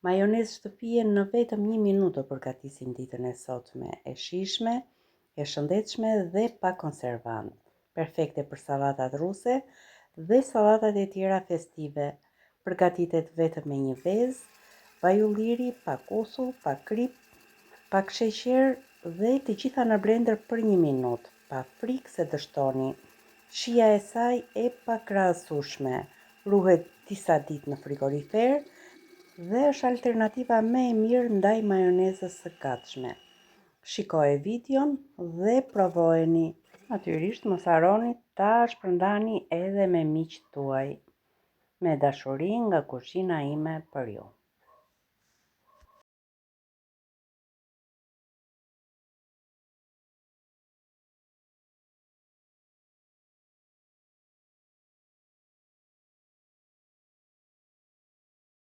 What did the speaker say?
Majonezë shtëpie në vetëm një minutë do përgatisim ditën e sotme, e shijshme, e shëndetshme dhe pa konservant. Perfekte për sallatat ruse dhe sallatat e tjera festive. Përgatitet vetëm me një vezë, vaj ulliri, pak uthull, pak kripë, pak sheqer dhe të gjitha në blender për një minutë, pa frikë se dështoni. Shija e saj e pakrahasueshme, ruhet disa ditë në frigorifer dhe është alternativa më e mirë ndaj majonezës së gatshme. Shikoje videon dhe provojeni. Natyrisht mos harroni ta shpërndani edhe me miqtë tuaj. Me dashuri nga kuzhina ime për ju.